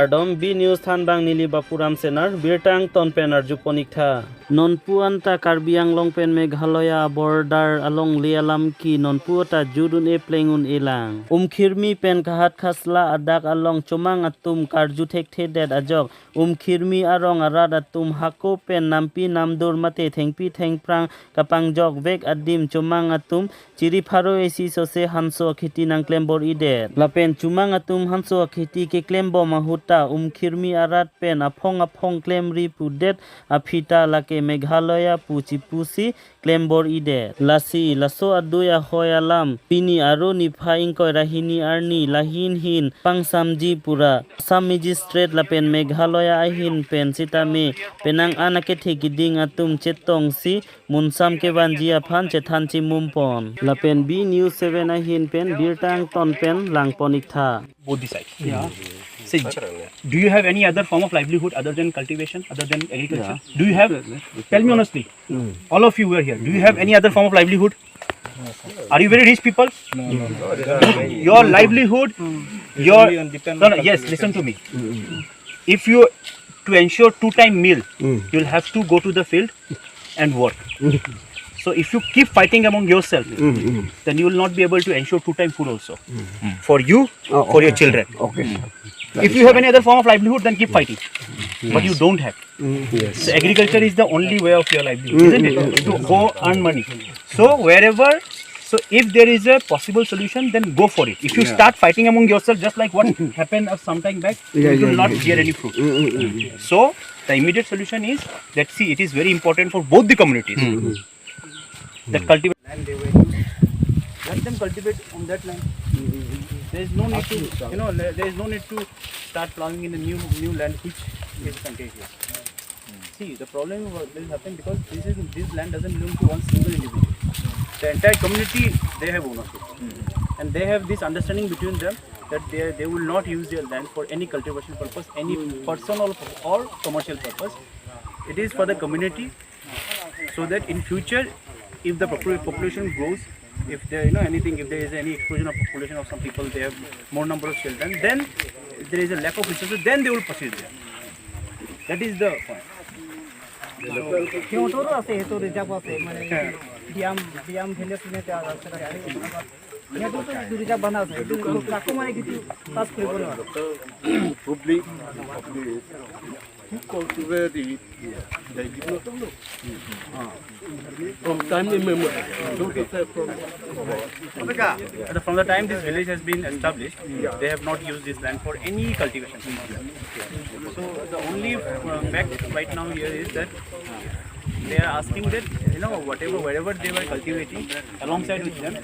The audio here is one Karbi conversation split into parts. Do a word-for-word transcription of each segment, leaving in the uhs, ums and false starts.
Kardom, B News thanbang neli Bapuram Senar, birta angton pen arjupon iktha. Nonpu anta Karbi Anglong pen Meghalaya border alongle alam ke nonpu ta jut un-e pleng un-e lang. Umkhirmi pen kahat khasla adak along chomang atum karju thekthedet ajok, Umkhirmi arong arat atum hako pen nampi namdur mate thengpi thengphrang kapangjokvek adim chomang atum chiri pharo isi sose hanso akheti nangklem bor-idet. Lapen chomang atum hanso akheti keklem bom ahut ta Umkhirmi arat pen aphong aphong klemri pudet aphi ta lake Meghalaya pu chipusi klem bor-idet. Lasi laso adui ahoi alam pini Aru niphai ingkoi ra hini arni lahin hin pangsamji pura Assam Magistrate lapen Meghalaya ahin pen sitame penang an akethe kiding atum chetongsi munsam kevanji aphan chethan chimum pon. Lapen B News seven ahin pen birta angton pen langpon iktha. Both the sides. Yeah. See, do you have any other form of livelihood other than cultivation, other than agriculture? Yeah. Do you have? Tell me honestly. All of you who are here, do you have any other form of livelihood? Are you very rich people? No, no. Your livelihood, your, no, no, yes, listen to me. If you, to ensure two time meal, you'll have to go to the field and work. So if you keep fighting among yourself, then you will not be able to ensure two time food also for you, for your children. Okay. If you have any other form of livelihood, then keep fighting. But you don't have. Yes. So agriculture is the only way of your livelihood, isn't it? To go earn money. So wherever, so if there is a possible solution, then go for it. If you start fighting among yourself, just like what happened a some time back, it will not bear any fruit. So the immediate solution is that, see, it is very important for both the communities that cultivate land they were used. Let them cultivate on that land. There is no need to, you know, there is no need to start plowing in a new new land which is contiguous. See, the problem will will happen because this is, this land doesn't belong to one single individual. The entire community, they have ownership, and they have this understanding between them that they they will not use their land for any cultivation purpose, any personal or commercial purpose. It is for the community, so that in future, if the popu- population grows, if there, you know, anything, if there is any explosion of population of some people, they have more number of children, then if there is a lack of resources, then they will pursue there. That is the point. সিহঁতৰো আছে, সেইটো ৰিজাৰ্ভ আছে, মানে বিয়াম বিয়াম ভিলেজ মানে আছে। সিহঁতৰতো এইটো ৰিজাৰ্ভ বনা আছে, এইটো কাকো মানে কিছু পাছ কৰিব নোৱাৰে। Probably, probably, who cultivate it, they did not know. From time immemorial. So to say from And from the time this village has been established, they have not used this land for any cultivation. So the only uh, fact right now here is that they are asking that, you know, whatever, wherever they were cultivating, alongside with them,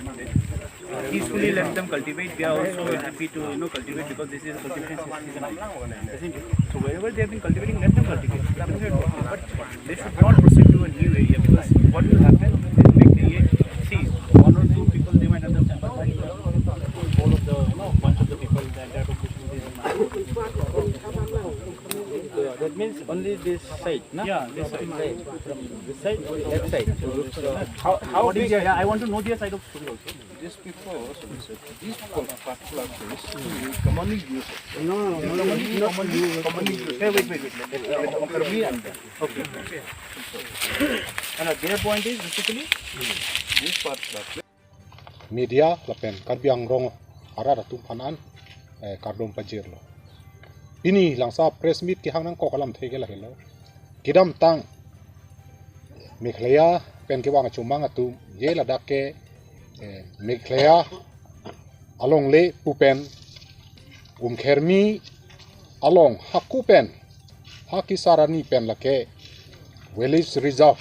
peacefully let them cultivate. They are also happy to, you know, cultivate because this is a cultivation season, isn't it? So wherever they have been cultivating, let them cultivate. But they should not proceed to a new area, because what will happen, they will make the area. See, one or two people, they might understand, but whole of the, you know, bunch of the people, the entire population is in That means only this side, na? Yeah, this side. From this side, only left side. So, how, how big? Yeah, I want to know their side of story also. These people, so this, this particular place, we commonly use it. No, no, no, commonly, not commonly, use. Commonly use. Hey, wait, wait, wait. Let, let, let, let me and them. Okay. And their point is basically this particular place. Media lapen Karbi Anglong arat atum aphan an, eh, kardom pajirlo. Pini langsa press meet kehang nangkok alamthe ke lahelo. Kedamtang Meghalaya pen kevang achomang atum, je ladak ke, eh, Meghalaya alongle pu pen Umkhirmi along hako pen, ha kesar arni pen lake village reserve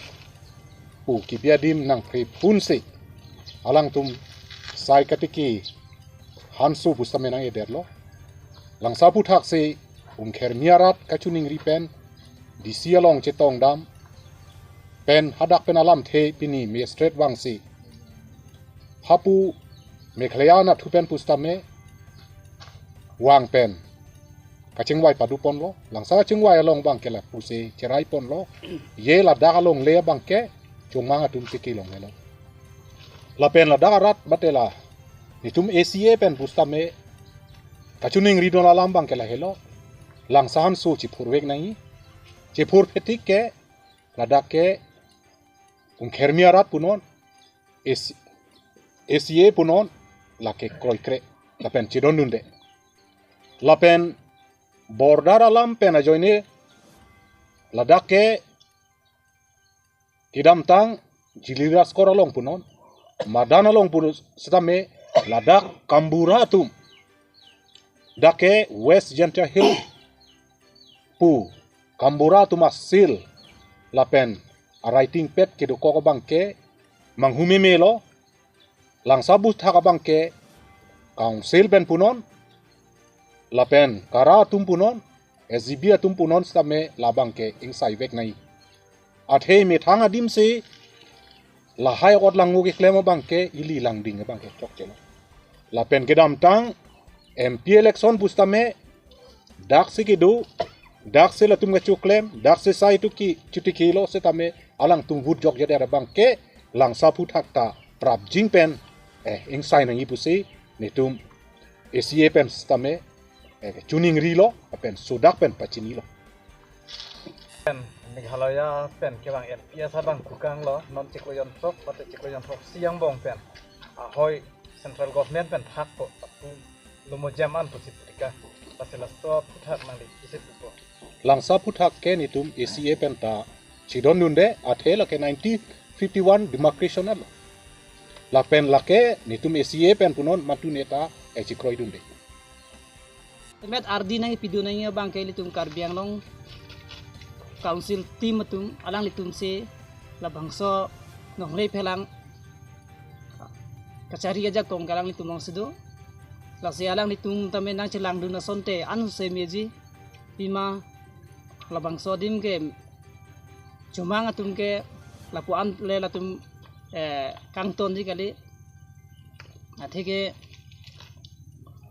pu kebi adim nangphrepun si alangtum sai katiki hanso pusitame nang-edetlo. Langsa aphuthak si Umkhirmi arat kachiningri pen D C along chetongdam pen hadak pen alamthe pini magistrate vangsi hapu Meghalaya anatthu pen pusitame vang pen kachingvai paduponlo, langsa kachingvai along abang ke lapusi cherai ponlo, je ladak alongle abang ke chomang atum tiki longlelo. Lapen ladak arat batela netum A C A pen pusitame kachiningridun alam abang ke lahelo. Langsa hanso chiphurvek nangji. Chiphurphe tik ke ladak ke Umkhermi arat punon, A C, A C A punon, lake kroikre lapen chedondunde. Lapen border alam pen ajoine ladak ke kedamtang Jili Raskor along punon, Madan along punon sitame ladak Kambura atum, dak ke West Jaintia Hills pu Kambura atum a-seal lapen a-writing pad kedokok abang ke manghu memelo. Langsa aphuthak abang ke Council pen punon, lapen KARA atum punon, S G B atum punon sitame labang ke ingsaivek nangji. Athe methang adim si lahai ot langno keklem abang ke ili langding abang ke chokchelo. Lapen kedamtang M P election pusitame dak si kedo, dak si latum kachoklem, dak si sai tu ki chuti kilo sitame alangtum vote jokjedet abang ke Langsa aphuthak ta prapjin pen, eh, ingsai nangji pusi netum A C A pen sitame, eh, chuningrilo, pen sodak pen pachinilo. Pen Meghalaya pen kevang M P asa bang kukang lo, non chiklo jonthrok, pate chiklo jonthrok siang bong pen ahoi central government pen thak ko, apu lumo jam an pusi putika, pasi laso aphuthak nangli pusi pupo. Langsa aphuthak ke netum A C A pen ta chedondunde, athe lake nineteen fifty-one demarcation alo. Lapen lake netum A C A pen punon matu neta echikroidunde. Temet ardi nangpidun nangji abang ke ilitum Karbi Anglong Council team atum alanglitum si labangso nonglei phelang kachari ajakong ke alanglitum along si do. Lasi alanglitum tame nangchelangdun asonte anse meji pima labangso adim ke chomang atum ke lapu-an le latum, eh, kangtonji kali. Atheke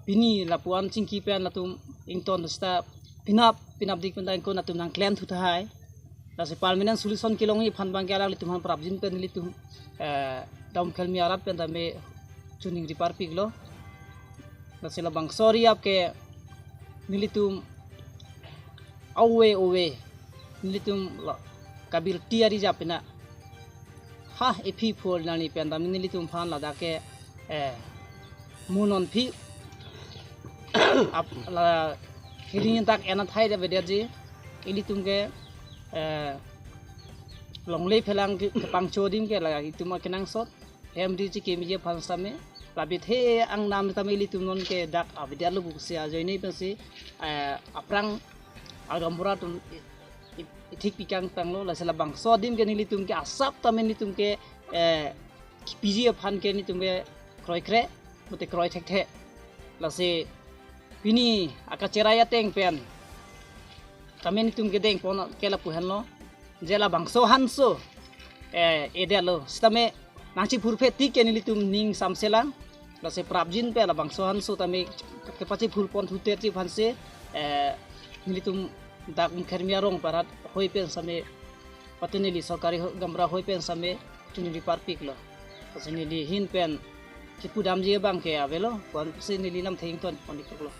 pini lapu-an chingki pen latum ington sita pinap, pinap dik pen ta ingkon latum nangklem thu tahai. Lasi permanent solution kelongji aphan abang ke alanglitum aphan prapjin pen nelitum, eh, Umkhermi arat pen tame chuningri parpiklo. Lasi labangso ri-ap ke nelitum ove ove nelitum lo kabil tiari japina. Ha, ephi phul nani pen tame nelitum aphan ladak ke, eh, munon phi ap la hiring tak ena thai de vedet ji ilitum ke, eh, longle phelang ke pangcho adim ke la itum akenangsot hem di chikimji aphan sitame labit he angnam tame ilitum non ke dak avedet lo pusi ajoine pensi, eh, aphrang a-gaonbura atum i-, i-, ithik pikang tanglo. Lasi labangso adim ke nelitum ke asap tame nelitum ke, eh, kipiji aphan ke nelitum ke kroikre mate kroi thekthe. Lasi pini akacherai ateng pen tame nelitum kedeng pon ke lapu henlo, je labangso hanso, eh, edetlo sitame nangchiphurphe tik ke nelitum ning samselang. Lasi prapjin pen labangso hanso tame kepachiphur pon thutet ji aphansi, eh, nelitum dak Umkhermi arong parat hoi pen sitame pati neli sorkari ho-, gaonbura hoi pen sitame chuningri parpiklo. Lasi neli ahin pen kipudamji abang ke avelo, pusi neli lamthe ington pon-iklo.